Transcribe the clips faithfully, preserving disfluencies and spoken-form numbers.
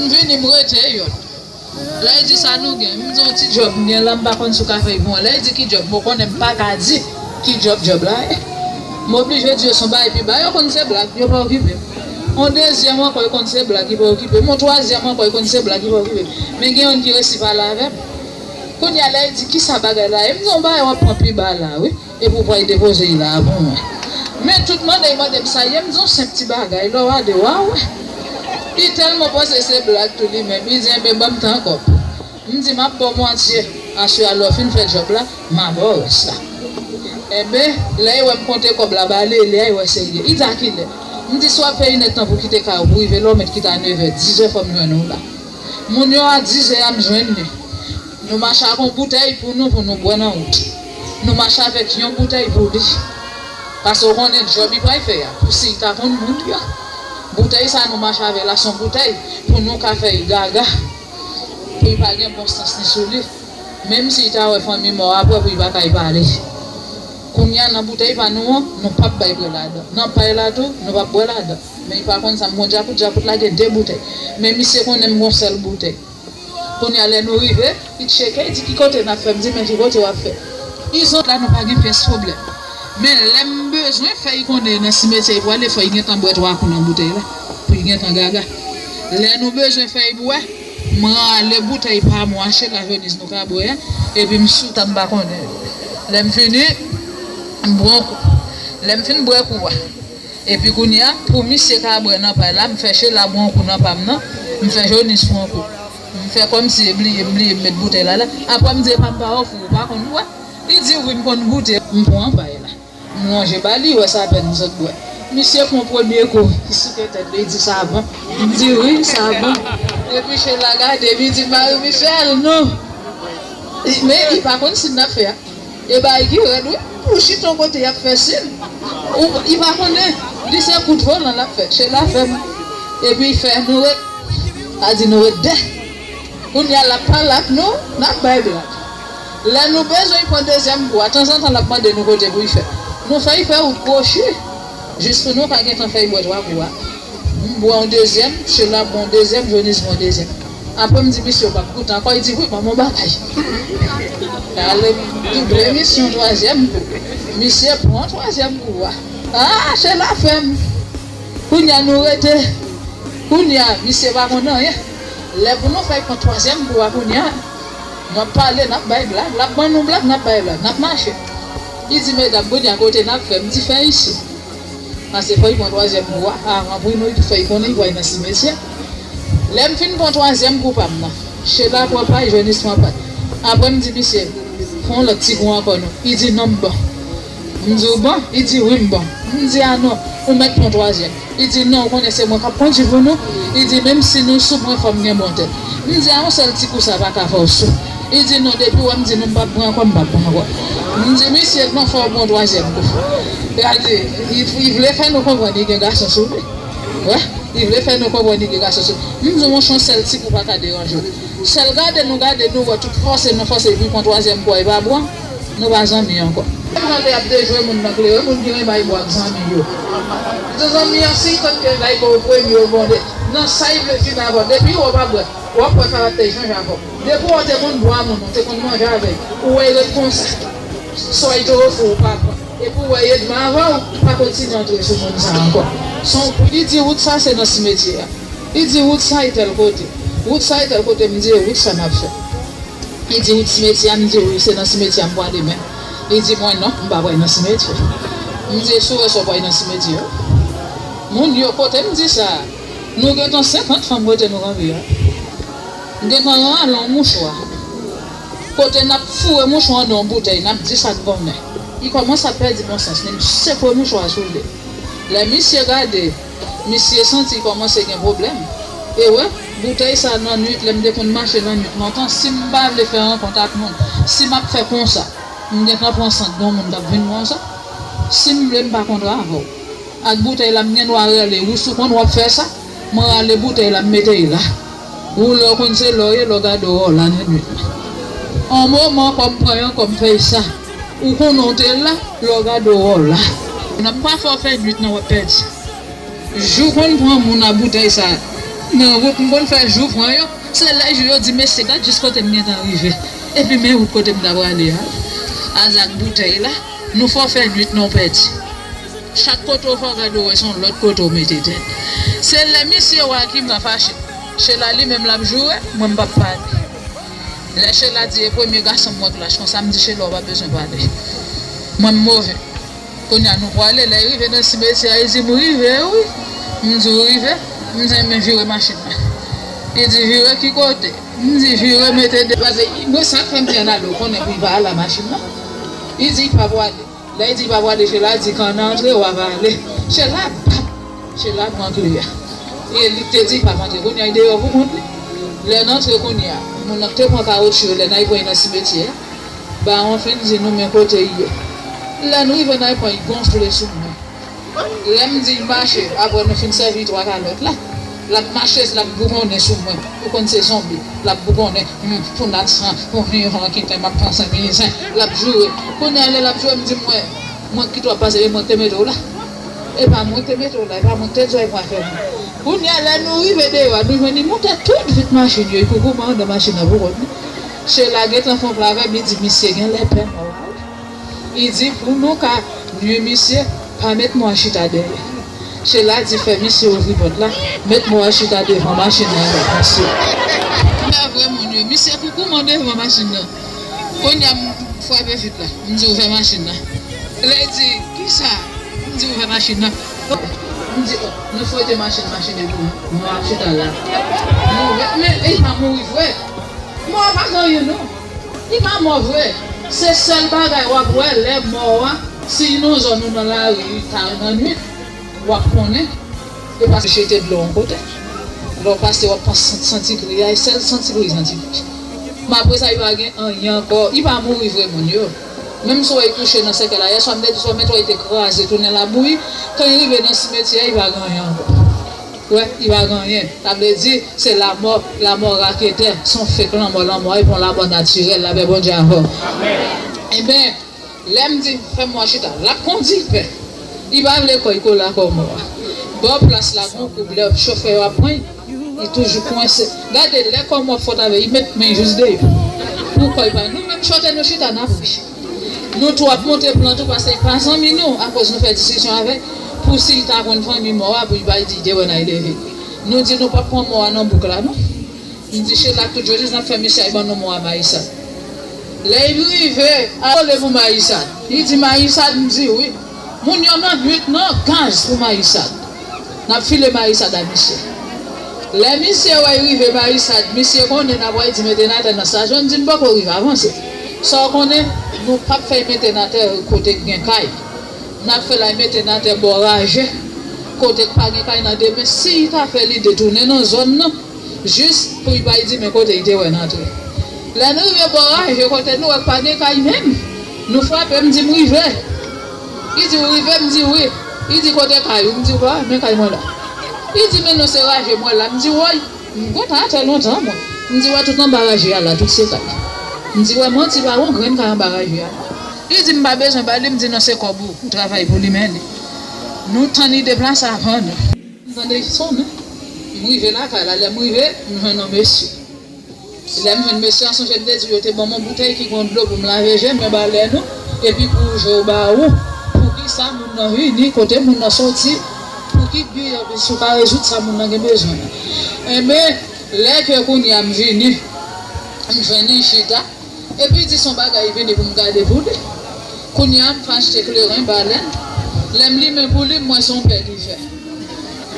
M vini, m rete, yo. Lè l di sa nou gen, m di yon ti djòb m gen la, m pa konn si w ka fè l pou mwen. Lè l di ki djòb, m konnen m pa ka di ki djòb djòb la ye. M oblije di yo se yon bagay pi ba, yo konn se blag, yo pa okipe m. Yon dezyèm ankò, yo konn se blag, yo pa okipe m. Yon twazyèm ankò, yo konn se blag, yo pa okipe m. Men gen youn ki resi pale avè m. Kounye a, lè l di kisa bagay la ye, m di yon bagay w ap pran pi ba la, wi. Epi w pral depoze l la pou mwen. Men tout mande l mande m sa ye, m di yon senp ti bagay, lè w ale w a wè. Li tèlman panse se blag tou li menm, li di, enben, ban m tan kòb. M di, m ap ba w mwatye, aswè a lè w fin fè djòb la, m a ba w rès la. Enben, lè l wè m konte kòb la ba li, li a, l wè serye. Li di, a kilè? M di, si w ap fè inèdtan pou kite kay ou pou rive la, w mèt kite a nevè, dizè fò m jwenn ou la. Moun yo a dizè a m jwenn li. Nou mache ak yon boutèy pou nou, pou nou bwè nan wout. Nou mache avèk yon boutèy pou li. Paske w konnen djòb li pral fè a, pou si l ta konn moun yo. Boutèy sa nou mache avè l la, se yon boutèy pou nou ka fè l gaga. Pou l pa gen bon sans ni sou li. Menm si l ta wè fanmi mò a apre, pou l pa ka pale. Kounye a, nan boutèy pa nou an, nou p ap bay bwè ladan. Nan pay la tou, nou p ap bwè ladan. Men li pa konn sa, m konn djakout, djakout la gen de boutèy. Men misye konnen m gon sèl boutèy. Kounye a, lè nou rive, li tcheke, li di, ki kote n ap fè? M di, men ki kote w ap fè? Izot la, nou pa gen pyès pwoblèm. Men lè m bezwen fè l konnen nan simetyè li pwale, fò l gentan bwè twa kou nan boutèy la, pou l gentan gaga. Lè nou bezwen fè l bwè, m rale boutèy pa mwen, achte la Venise nou ka bwè a, epi m sou tab, m pa konnen. Lè m fini, m bwè yon kou. Lè m fin bwè kou a, epi kounye a, pou misye ka bwè nan pay la, m fè Chela bwè yon kou nan pa m nan, m fè Jonis pran yon kou. M fè kòmsi e bliye, m bliye m met boutèy la la. Apre m di, epa m pa ofri w, ou pa konn bwè? Li di, wi, m konn goute. M pran pay la. M lonje ba li, wè sa apèn m sot bwè. Misye pran premye kou, li souke tèt li, li di, sa bon. M di, wi, sa bon. Epi Chela gade, li di, Marie Michèle, non. Men li pa konn si n ap fè a. E bagay ki rèd wi. Ou chita yon kote y ap fè sil. Ou, li pa konnen. Li se kout volan l ap fè. Chela fè m. Epi fè nou ret. A di nou ret de. Kounye a l ap pale ak nou, n ap bay blag. Lè nou bezwen l pran dezyèm kou a, tanzantan l ap mande nou kote pou l fè. Nou fè l fè wout kwochi. Jis pou nou ka gentan fè l bwè twa kou a. M bwè yon dezyèm, Chela bwè yon dezyèm, Jonis bwè yon dezyèm. Apre m di misye, ou p ap goute ankò? Li di, wi, ban m yon bagay. Ale double misyon, twazyèm kou. Misye pran twazyèm kou a. Ah, Chela fè m. Kounye a nou rete. Kounye a, misye pa konn anyen. Lè pou nou fè l pran twazyèm kou a, kounye a, n ap pale, n ap bay blag, l ap ban nou blag, n ap bay blag, n ap mache. Li di, medam, kounye a kote n ap fè? M di, fè isi. Paske fò l pran twazyèm kou a, avan pou nou fè l konnen l pral nan simetyè. Lè m fin pran twazyèm kou pa m nan, Chela pran pay, Jonis pran pay. Apre m di misye, fè yon lòt ti kou ankò non. Li di, non, m bon. M di, ou bon? Li di, wi, m bon. M di, a non, ou mèt pran twazyèm. Li di, non, ou konnen se mwen k ap kondui pou nou. Li di, menm si nou sou mwen, fò m gen bon tèt. M di, a yon sèl ti kou sa pa ka fè w sou. Li di, non, depi w wè m di nou m p ap pran ankò, m p ap pran ankò. M di, misye, non, fò w pran twazyèm kou. Gade, li, li vle fè nou konprann li gen gason sou li. Wè, li vle fè nou konprann li gen gason sou li. M di, monchè, yon sèl ti kou pa ka deranje w. Sèl gade nou gade, nou wè tout fòse nou fòse, epi pran twazyèm kou a, e pa bon. Nou pa zanmi ankò. M tande y ap dejwe moun nan kleren, moun ki renmen bay bwa ak zanmi yo. Di zanmi an, si l konn ke l bay bwa o premye, o bonde, nan sa l vle fini avè w. Depi w pa bwè, w ap wè karaktè l chanje avè w. Depi w te konn bwè a moun, ou te konn manje avè l, ou wè l ret konsa. Swa l te ofri w, ou pa pran. Epi w wè l edmen avè w, pa kontinye antre sou moun sa ankò. Son, li di wout sa se nan simetyè a. Li di wout sa e tèl kote. Wout sa e tèl kote, m di e wout sa n ap fè. Li di, ou simetyè a? M di, wi, se nan simetyè a m pwale men. Li di mwen, non, m pa pwale nan simetyè. M di, e si w wè sa w pwale nan simetyè a? Moun yo, kote m di sa, nou gentan senkant fanm kote nou kanpe a. M gentan rale yon mouchwa. Kote n ap foure mouchwa anndan yon boutèy, n ap di sa n konnen. Li kòmanse ap pèdi bon sans li, m sekwe mouchwa a sou li. Lè misye gade, misye santi l kòmanse gen pwoblèm. E wè, boutèy sa nan nwit, lè m te konn mache nan nwit lontan, si m pa vle fè rankont ak moun, si m ap fè konsa, m gentan pran sant gon moun k ap vin konsa. Si m vle, m pa kontre avè w. Ak boutèy la, m gen dwa rale, ou si w konn w ap fè sa, mwen rale boutèy la, m mete l la. Ou lè w konn se lè w ye, lè w gade w wè w la nan nwit la. Yon moman ankò m pran l ankò m fè l sa. Ou konnen w te la, lè w gade w wè w la. Nan m pa fè w fè nwit nan w ap pèdi. Jou konn pran moun a boutèy sa. Nan wout, m konn fè jou pran yo. Se lè jou yo di, "Mesye, gad jis kote m gentan rive. Epi men wout kote m ta prale a." Azak boutèy la, nou fè w fè nwit, non, w pèdi. Chak kote w fè w gade, w wè se yon lòt kote w mete tèt. Se lè misye wè Akima fache. Chela li menm l ap joure, mwen m p ap pale. Lè Chela di, "E premye gason m wè k lach konsa," m di, "Chela, w pa bezwen pale. Mwen m move." Kounye a nou prale, lè l rive nan simetyè a, li di m, "Rive, wi." M di, "W rive?" M di, "Men vire machin nan." Li di, "Vire ki kote?" M di, "Vire mete de." Paske mwen, sa k fè m di ann ale, w konnen pou li pa ale a machin nan. Li di, "Li pa prale." Lè li di, "Li pa prale," Chela di, "Kan n antre, w ap ale." Chela bat. Chela pran kle a. E li te di, "Li p ap antre." Kounye a, li deyò pou kont li. Lè n antre kounye a, moun nan k te pran kawotchou yo, lè n al pran nan simetyè a, Bawon fin di nou men kote l ye. Lè n rive nan pwen, l gonfle sou mwen. Lè m di l mache, apre nou fin sèvi twa kalòt la, l ap mache, l ap bougonnen sou mwen. Ou konn se zonbi, l ap bougonnen, hmm, pou n al san, pou hin han kiten, m ap panse mizen, l ap joure. Kounye a, lè l ap joure, m di, "Mwen, mwen ki twò pase, e mwen k te mete w la. E pa mwen k te mete w la, e pa mwen k te di w al pran afè mwen." Kounye a, lè nou rive deyò a, nou jwenn li moute tout vit machin yo, li koukou andan machin nan pou kont li. Chela gentan fè yon plan avè m, li di, "Misye genlè pè mò a, wi." Li di, "Pou nou ka nwi misye, pa met mò a chita dèyè." Chela di, "Fè misye ouvri pòt la, met mò a chita devan machin nan, yon misye." Lè vre moun yo, misye koukou andan devan machin nan. Kounye a, m frape vit la, m di, "Ouvè machin nan." Lè li di, "Kisa?" M di, "Ouvè machin nan." M di, "Oh, nou fwete machin, machin epi mò a chita la." Nou ouvè, men li pa mouri vre. Mò a pa gen anyen, non. Li pa mò vre. Se sèl bagay w ap wè lè mò a, si nan zòn ou nan lari, ta nan nwit, w ap konnen. E pa jete dlo yon kote. Lè w pase, w ap panse santi, santi kriy a, e sèl santi kriy, santi kriy. Men apre sa, li pa gen anyen ankò. Li pa mouri vre, moun yo. Menm si w wè li kouche nan sèkèy la, yèswa m te di w, men twò li te kraze, tounen labouyi. Kan li rive nan simetyè a, li pa gen anyen ankò. Wè, li pa gen anyen. Sa vle di, se lanmò, lanmò raketè, se yon fake lanmò, lanmò a, epi yon lanmò natirèl, lapè Bondye avè w. Enben, lè m di, "Fè mò a chita," l ap kondi, pè. Li pa vle kò, li kole a kò mò a. Bò plas la, gon koub, lè chofè yo ap pran, li toujou kwense. Gade, lè kò mò fòt avè l, li met men jis deyò. Pou kò l pa, nou menm chòtè nou chita, n ap ri. Nou tou ap monte plant ou, paske li pa zanmi nou, akoz nou fè diskisyon avè l, pou si l ta konn fanmi mò a, pou li pa di, li te wè n al leve. Nou di, "Nou p ap pran mò a nan bouk la, non." M di, "Chela, tout jodi, n ap fè misye al ban nou mò a Mayisad." Lè li rive, a kole pou Mayisad. Li di, "Mayisad?" M di, "Wi." Moun yo nan nwit nan gaz pou Mayisad. N ap file Mayisad a misye. Lè misye wè l rive Mayisad, misye konnen n ap wè l di mete n atè nan stasyon, m di, "M poko rive, avanse." Sa w konnen, nou p ap fè l mete n atè kote k gen kay. N ap fè l al mete n atè bò raje, kote k pa gen kay nan demen. Si l ta fè lide tounen nan zòn nan, jis pou li bay di men kote li te wè n antre. Lè n rive bò raje kote nou wè k pa gen kay menm, nou frape, m di, "M rive." Li di, "Ou rive?" M di, "Wi." Li di, "Kote kay ou?" M di, "Wa, men kay mwen la." Li di, "Men non, se raje mwen la." M di, "Woy, m kontan atè lontan, mwen." M di, "Wè, tout anba raje a la, tout se kay." M di, "Wè, manti pa yon grenn kay anba raje a la." Li di, "M pa bezwen ba li." M di, "Non, se kòb ou, ou travay pou li, men li." Nou tann li deplase avan nou. M tande sonnen. M rive lakay la. Lè m rive, m jwenn yon mesye. Lè m jwenn mesye a, sonje m te di w yo te ban m yon boutèy ki gen dlo pou m lave je m, men ba lè nou, epi pou je w ba ou. Poukisa moun nan vini, kote moun nan soti, pou ki bi, epi si w ka rezoud sa moun nan gen bezwen an. Enben, lè ke kounye a m vini, m jwenn li chita, epi di se yon bagay vini pou m gade pou li. Kounye a m fè achte kleren ba lè n. Lè m limen pou li, m wè se yon pèd li fè.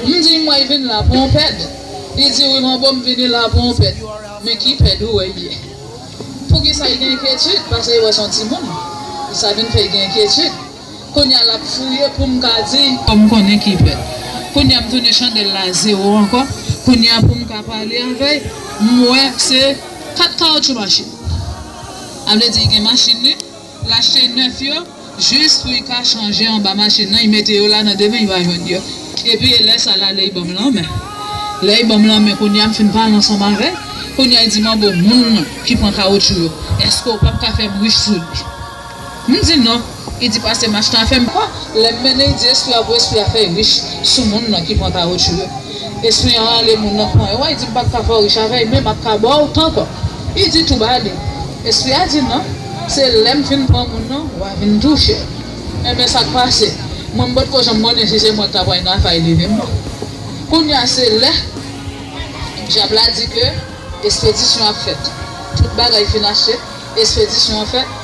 M di, "M wè l vin la pou yon pèd." Li di, "Wi, manbo, m vini la pou yon pèd." Men ki pèd ou wè l ye? Poukisa l gen enkyetid? Paske l wè se yon timoun. Sa vin fè l gen enkyetid. Kounye a l ap fouye pou m ka di l, kòm m konnen ki pèd. Kounye a m tounen chandèl la zewo ankò. Kounye a pou m ka pale avè l, m wè se kat kawotchou machin. Sa vle di l gen machin li, l achte nèf yo, jis pou l ka chanje anba machin nan, l mete yo la nan demen, l pa jwenn yo. Epi e lè sa l ale, l ban m lanmen. Lè l ban m lanmen, kounye a m fin pale ansanm avè l. Kounye a l di, "Manbo, moun nan ki pran kawotchou yo, èske w p ap ka fè m rich sou li?" M di, "Non." Li di, "Pase m achte afè m." Lè m mennen l, li di, "Espri a pou espri a fè l rich sou moun nan ki pran kawotchou yo." Espri an rale moun nan pran. E wè, li di, "M p ap ka fè w rich avè l, men m ap ka ba w tan ankò." Li di tou ba li. Espri a di, "Non, se lè m fin pran moun nan, w a vin touche l." Enben, sa k pase? Mwen, m potko janm konnen si se mwen k ta pran yon afè li vin pran. Kounye a, se lè dyab la di ke espedisyon ap fèt. Tout bagay fin achte, espedisyon an fèt.